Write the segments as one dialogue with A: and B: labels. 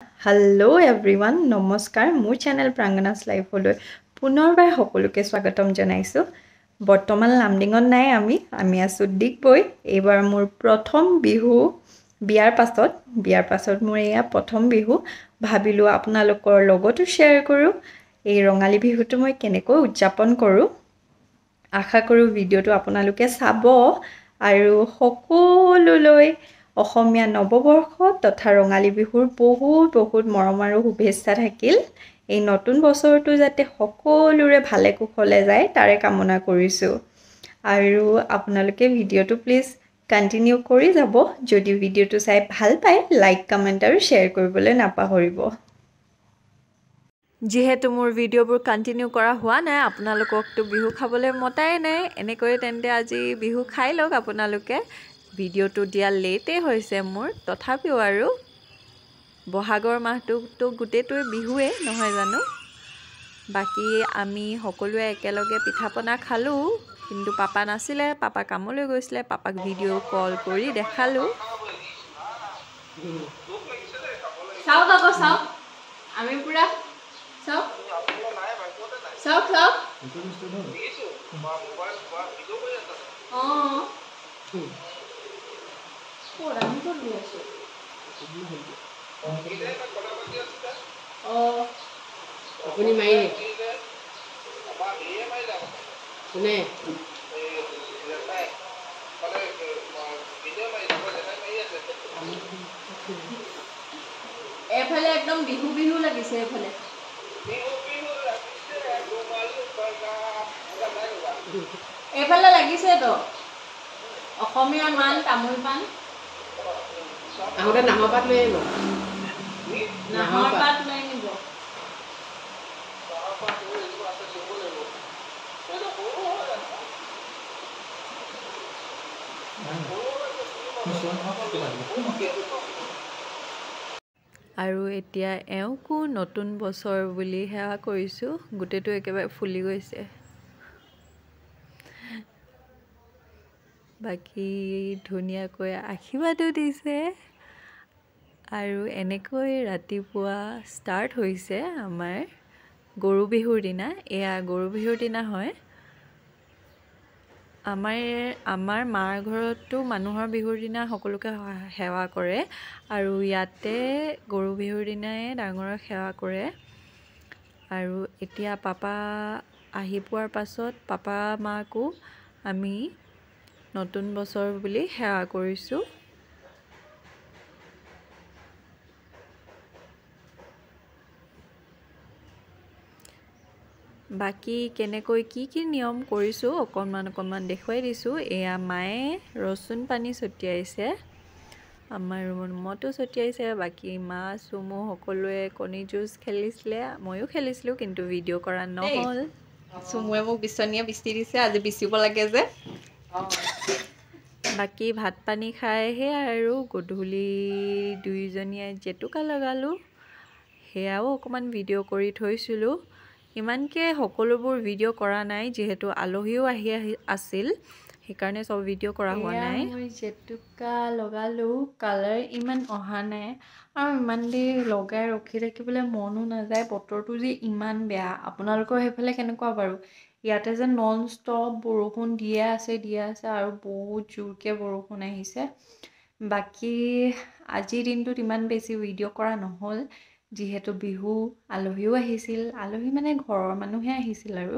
A: Hello' everyone, নমস্কাৰ। মোৰ channel প্ৰাংগনাছ লাইফলৈ পুনৰবাৰ সকলোকে স্বাগতম জনাইছোঁ। বৰ্তমান লামডিঙত নাই, আমি আছোঁ ডিগবৈ। এইবাৰ মোৰ প্ৰথম বিহু বিয়াৰ পাছত মোৰ এয়া প্ৰথম বিহু। ভাবিলোঁ আপোনালোকৰ লগতো শ্বেয়াৰ কৰোঁ এই ৰঙালী বিহুটো মই কেনেকৈ উদযাপন কৰোঁ। আশা কৰোঁ ভিডিঅ'টো আপোনালোকে চাব আৰু সকলোলৈ অসমীয়া নৱবৰ্ষ তথা ৰঙালী বিহুৰ বহুত বহুত মৰম আৰু শুভেচ্ছা থাকিল। এই নতুন বছৰটো যাতে সকলোৰে ভালে কুশলে যায়, তাৰে কামনা কৰিছোঁ। আৰু আপোনালোকে ভিডিঅ'টো প্লিজ কণ্টিনিউ কৰি যাব। যদি ভিডিঅ'টো চাই ভাল পায়, লাইক, কমেণ্ট আৰু শ্বেয়াৰ কৰিবলৈ নাপাহৰিব। যিহেতু মোৰ ভিডিঅ'বোৰ কণ্টিনিউ কৰা হোৱা নাই, আপোনালোককতো বিহু খাবলৈ মতাই নাই এনেকৈ, তেন্তে আজি বিহু খাই লওক আপোনালোকে। ভিডিঅ'টো দিয়া লেটেই হৈছে মোৰ, তথাপিও আৰু বহাগৰ মাহটোতো গোটেইটোৱে বিহুৱেই নহয় জানো? বাকী আমি সকলোৱে একেলগে পিঠা পনা খালোঁ, কিন্তু পাপা নাছিলে, পাপা কামলৈ গৈছিলে। পাপাক ভিডিঅ' কল কৰি দেখালোঁ।
B: চাওক আকৌ চাওক, আমি পুৰা চাওক চাওক চাওক। অঁ, ক'ত আমি ক'ত গৈ আছোঁ? অঁ,
C: আপুনি মাৰিলে কোনে?
B: এইফালে একদম বিহু বিহু লাগিছে এইফালে। এইফালে লাগিছে তো অসমীয়া মান তামোল পাণ।
C: আহোঁতে নাহৰ পাত লৈ আহিব।
B: নাহৰ পাত লৈ আনিব।
A: আৰু এতিয়া এওঁকো নতুন বছৰ বুলি সেৱা কৰিছোঁ। গোটেইটো একেবাৰে ফুলি গৈছে। বাকী ধুনীয়াকৈ আশীৰ্বাদো দিছে। আৰু এনেকৈ ৰাতিপুৱা ষ্টাৰ্ট হৈছে আমাৰ গৰু বিহুৰ দিনা। এয়া গৰু বিহুৰ দিনা হয়। আমাৰ মাৰ ঘৰততো মানুহৰ বিহুৰ দিনা সকলোকে সেৱা কৰে আৰু ইয়াতে গৰু বিহুৰ দিনাই ডাঙৰক সেৱা কৰে। আৰু এতিয়া পাপা আহি পোৱাৰ পাছত পাপা মাকো আমি নতুন বছৰ বুলি সেৱা কৰিছোঁ। বাকী কেনেকৈ কি কি নিয়ম কৰিছোঁ অকণমান অকণমান দেখুৱাই দিছোঁ। এয়া মায়ে ৰচুন পানী ছটিয়াইছে, আমাৰ ৰুমতো ছটিয়াইছে। বাকী মা, চুমু সকলোৱে কণী যুঁজ খেলিছিলে, ময়ো খেলিছিলোঁ, কিন্তু ভিডিঅ' কৰা নহ'ল।
B: চুমুৱে মোক বিচনীয়ে বিচি দিছে, আজি বিচিব লাগে যে।
A: বাকী ভাত পানী খাই সেয়াই আৰু গধূলি দুয়োজনীয়ে জেতুকা লগালোঁ, সেয়াও অকণমান ভিডিঅ' কৰি থৈছিলোঁ। ইমানকৈ সকলোবোৰ ভিডিঅ' কৰা নাই, যিহেতু আলহীও আহি আহি আছিল, সেইকাৰণে চব ভিডিঅ' কৰা হোৱা নাই। মই জেতুকা লগালোঁ, কালাৰ ইমান অহা নাই আৰু ইমান দেৰি লগাই ৰখি থাকিবলৈ মনো নাযায়। বতৰটো যে ইমান বেয়া, আপোনালোকৰ সেইফালে কেনেকুৱা বাৰু? ইয়াতে যে নন ষ্টপ বৰষুণ দিয়ে আছে, দিয়ে আছে আৰু বহুত জোৰকৈ বৰষুণ আহিছে। বাকী আজিৰ দিনটোত ইমান বেছি ভিডিঅ' কৰা নহ'ল, যিহেতু বিহু, আলহীও আহিছিল। আলহী মানে ঘৰৰ মানুহে আহিছিল। আৰু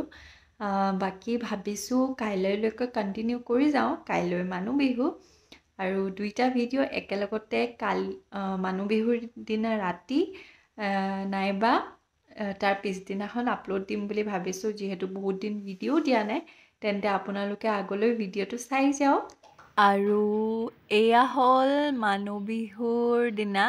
A: বাকী ভাবিছোঁ কাইলৈলৈকে কণ্টিনিউ কৰি যাওঁ। কাইলৈ মানুহ বিহু আৰু দুইটা ভিডিঅ' একেলগতে মানুহ বিহুৰ দিনা ৰাতি নাইবা তাৰ পিছদিনাখন আপলোড দিম বুলি ভাবিছোঁ। যিহেতু বহুত দিন ভিডিঅ'ও দিয়া নাই, তেন্তে আপোনালোকে আগলৈ ভিডিঅ'টো চাই যাওক। আৰু এয়া হ'ল মানুহ বিহুৰ দিনা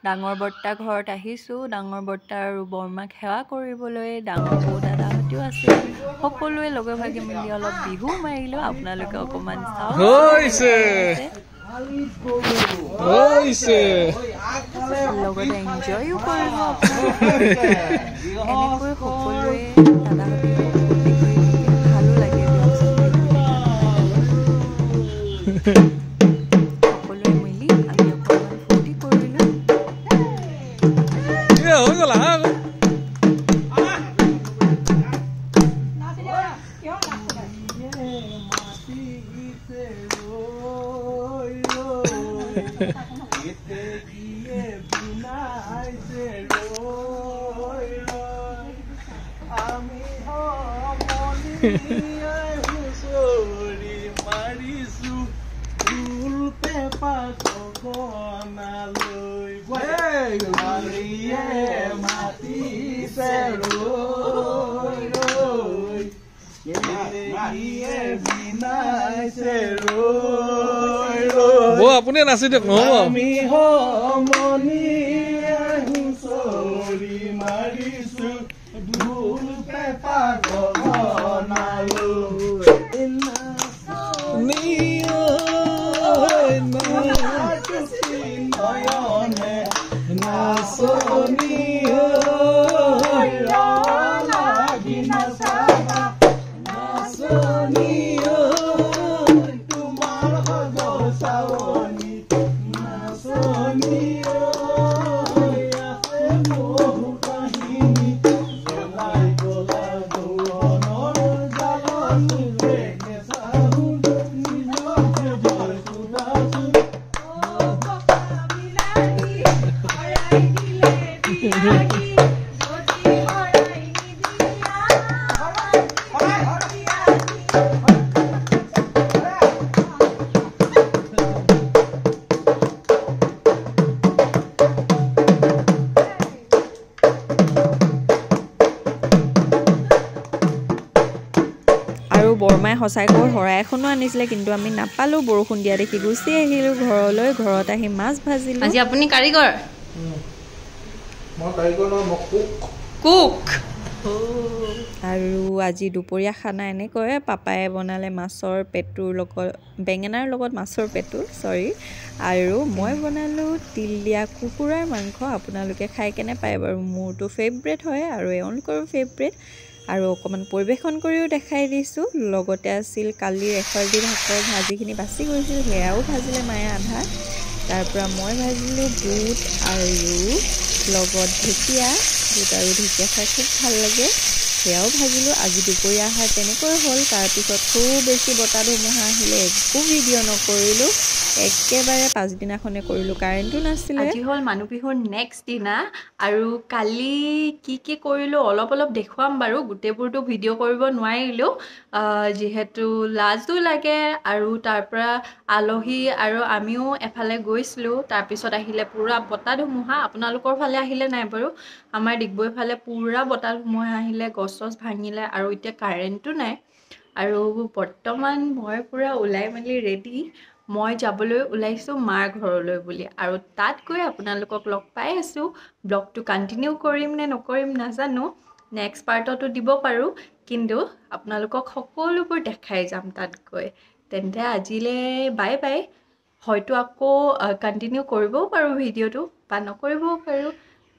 A: ডাঙৰ বৰ্তা ঘৰত আহিছোঁ, ডাঙৰ বৰ্তা আৰু বৰমাক সেৱা কৰিবলৈ। ডাঙৰ বৌ, দাদাহঁতেও আছিল। সকলোৱে লগে ভাগে মিলি অলপ বিহু মাৰিলোঁ। আপোনালোকে অকণমান চাওক, লগতে এনজয়ো কৰিব। এনেকৈ সকলোৱে দাদাহঁতে ফূৰ্তি কৰি ভালো লাগে দিয়কচোন। সকলোৱে মিলি আমি অকণমান ফূৰ্তি কৰিলোঁ।
D: হৈ গ'ল। আহা আপুনি নাচি দিয়ক নহ'ব।
A: বৰমাই সঁচাকৈ শৰাই এখনো আনিছিলে, কিন্তু আমি নাপালোঁ। বৰষুণ দিয়া দেখি গুচি আহিলোঁ ঘৰলৈ। ঘৰত আহি মাছ ভাজিলোঁ।
B: আজি আপুনি কাৰিকৰ?
D: মই কাৰিকৰ নহয়, মই কুক।
B: কুক।
A: আৰু আজি দুপৰীয়া খানা এনেকৈয়ে পাপাই বনালে মাছৰ পেটুৰ লগত, বেঙেনাৰ লগত মাছৰ পেটু, চৰি। আৰু মই বনালোঁ তিল দিয়া কুকুৰাৰ মাংস। আপোনালোকে খাই কেনে পায় বাৰু? মোৰতো ফেভৰেট হয় আৰু এওঁলোকৰো ফেভৰেট। আৰু অকণমান পৰিৱেশন কৰিও দেখাই দিছোঁ। লগতে আছিল কালিৰ এশৰদি ভাতৰ ভাজিখিনি বাচি গৈছিল, সেয়াও ভাজিলে মায়ে আধা। তাৰপৰা মই ভাজিলোঁ বুট আৰু লগত ঢেকীয়া। বুট আৰু ঢেকীয়া খাই খুব ভাল লাগে, সেয়াও ভাজিলোঁ। আজি দুপৰীয়া আহাৰ তেনেকৈ হ'ল। তাৰপিছত খুব বেছি বতাহ ধুমুহা আহিলে, একো ভিডিঅ' নকৰিলোঁ, একেবাৰে পাছদিনাখনে কৰিলোঁ, কাৰেণ্টো নাছিলে।
B: আজি হ'ল মানুহ বিহুৰ নেক্সট দিনা আৰু কালি কি কি কৰিলোঁ অলপ অলপ দেখুৱাম বাৰু, গোটেইবোৰতো ভিডিঅ' কৰিব নোৱাৰিলোঁ যিহেতু লাজো লাগে। আৰু তাৰপৰা আলহী আৰু আমিও এফালে গৈছিলোঁ, তাৰপিছত আহিলে পূৰা বতাহ ধুমুহা। আপোনালোকৰ ফালে আহিলে নাই বাৰু? আমাৰ ডিগবৈ ফালে পূৰা বতাহ ধুমুহা আহিলে, গছ চছ ভাঙিলে আৰু এতিয়া কাৰেণ্টো নাই। আৰু বৰ্তমান মই পূৰা ওলাই মেলি ৰেডি, মই যাবলৈ ওলাইছোঁ মাৰ ঘৰলৈ বুলি। আৰু তাত গৈ আপোনালোকক লগ পাই আছোঁ। ব্লগটো কণ্টিনিউ কৰিম নে নকৰিম নাজানো, নেক্সট পাৰ্টতো দিব পাৰোঁ, কিন্তু আপোনালোকক সকলোবোৰ দেখাই যাম তাত গৈ। তেন্তে আজিলৈ বাই বাই। হয়তো আকৌ কণ্টিনিউ কৰিবও পাৰোঁ ভিডিঅ'টো বা নকৰিবও পাৰোঁ।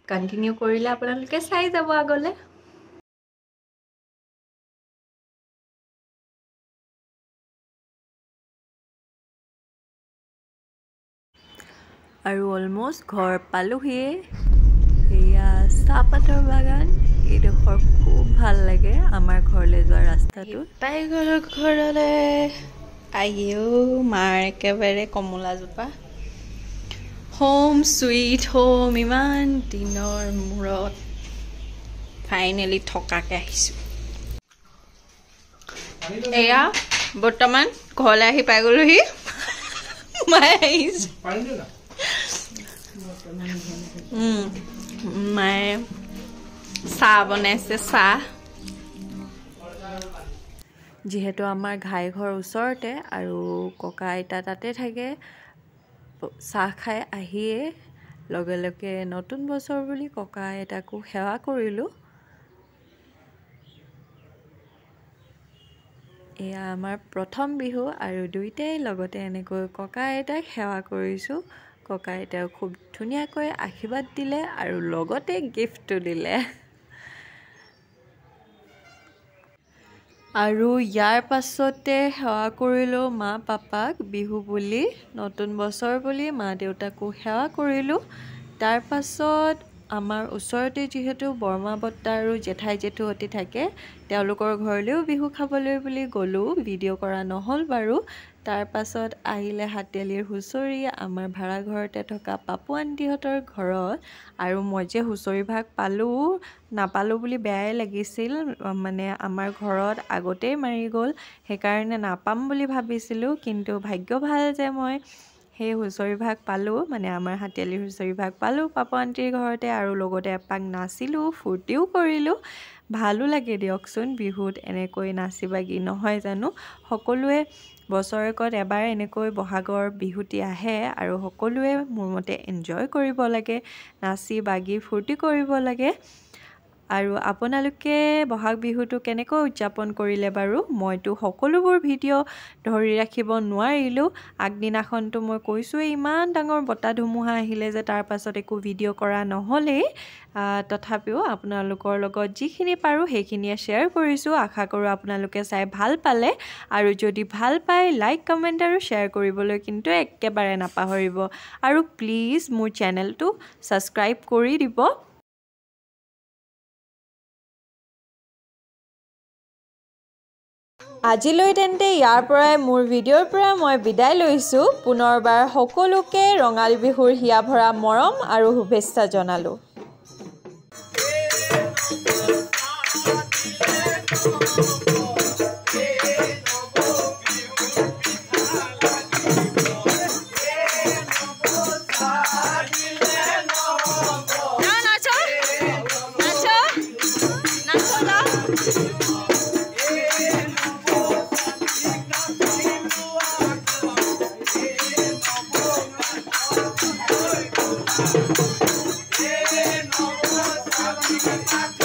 B: কণ্টিনিউ কৰিলে আপোনালোকে চাই যাব আগলৈ।
A: আৰু অলমষ্ট ঘৰ পালোহিয়ে। এয়া চাহপাতৰ বাগান, এইডোখৰ খুব ভাল লাগে আমাৰ ঘৰলৈ যোৱা ৰাস্তাটো।
B: পাই গ'লো ঘৰলৈ। আহিও মাৰ একেবাৰে কমলাজোপা। হোম চুইট হোম, ইমান দিনৰ মূৰত ফাইনেলি থকাকৈ আহিছোঁ। এয়া বৰ্তমান ঘৰলৈ আহি পাই গ'লোহি, মায়ে আহিছে। মায়ে চাহ বনাইছে, চাহ।
A: যিহেতু আমাৰ ঘাই ঘৰ ওচৰতে আৰু ককা আইতা তাতে থাকে, চাহ খাই আহিয়ে লগে লগে নতুন বছৰ বুলি ককা আইতাকো সেৱা কৰিলোঁ। এয়া আমাৰ প্ৰথম বিহু আৰু দুইটাই লগতে এনেকৈ ককা আইতাক সেৱা কৰিছোঁ। ককা আইতাই খুব ধুনীয়াকৈ আশীৰ্বাদ দিলে আৰু লগতে গিফ্টটো দিলে। আৰু ইয়াৰ পাছতে সেৱা কৰিলোঁ মা পাপাক বিহু বুলি, নতুন বছৰ বুলি মা দেউতাকো সেৱা কৰিলোঁ। তাৰ পাছত আমাৰ ওচৰতে যিহেতু বৰমা বৰ্তা আৰু জেঠাই জেঠুহঁতি থাকে, তেওঁলোকৰ ঘৰলৈও বিহু খাবলৈ বুলি গ'লোঁ। ভিডিঅ' কৰা নহ'ল বাৰু। তাৰ পাছত আহিলে হাতীয়ালিৰ হুঁচৰি আমাৰ ভাড়াঘৰতে থকা পাপু আণ্টিহঁতৰ ঘৰত। আৰু মই যে হুঁচৰি ভাগ পালোঁ নাপালোঁ বুলি বেয়াই লাগিছিল, মানে আমাৰ ঘৰত আগতেই মাৰি গ'ল, সেইকাৰণে নাপাম বুলি ভাবিছিলোঁ। কিন্তু ভাগ্য ভাল যে মই সেই হুঁচৰি ভাগ পালোঁ, মানে আমাৰ হাতীয়ালিৰ হুঁচৰি ভাগ পালোঁ পাপু আণ্টিৰ ঘৰতে। আৰু লগতে এপাক নাচিলোঁ, ফূৰ্তিও কৰিলোঁ। ভালো লাগে দিয়কচোন বিহুত এনেকৈ নাচি বাগি, নহয় জানো? সকলোৱে বছৰেকত এবাৰ এনেকৈ বহাগৰ বিহুটি আহে আৰু সকলোৱে মোৰ মতে এনজয় কৰিব লাগে, নাচি বাগি ফূৰ্তি কৰিব লাগে। আৰু আপোনালোকে বহাগ বিহুটো কেনেকৈ উদযাপন কৰিলে বাৰু? মইতো সকলোবোৰ ভিডিঅ' ধৰি ৰাখিব নোৱাৰিলোঁ। আগদিনাখনতো মই কৈছোঁৱেই ইমান ডাঙৰ বতাহ ধুমুহা আহিলে যে তাৰ পাছত একো ভিডিঅ' কৰা নহ'লেই। তথাপিও আপোনালোকৰ লগত যিখিনি পাৰোঁ সেইখিনিয়ে শ্বেয়াৰ কৰিছোঁ। আশা কৰোঁ আপোনালোকে চাই ভাল পালে, আৰু যদি ভাল পায় লাইক, কমেণ্ট আৰু শ্বেয়াৰ কৰিবলৈ কিন্তু একেবাৰে নাপাহৰিব। আৰু প্লিজ মোৰ চেনেলটো ছাবস্ক্ৰাইব কৰি দিব। আজিলৈ তেন্তে ইয়াৰ পৰাই মোৰ ভিডিঅ'ৰ পৰা মই বিদায় লৈছোঁ। পুনৰবাৰ সকলোকে ৰঙালী বিহুৰ হিয়া ভৰা মৰম আৰু শুভেচ্ছা জনালোঁ।
E: Thank you.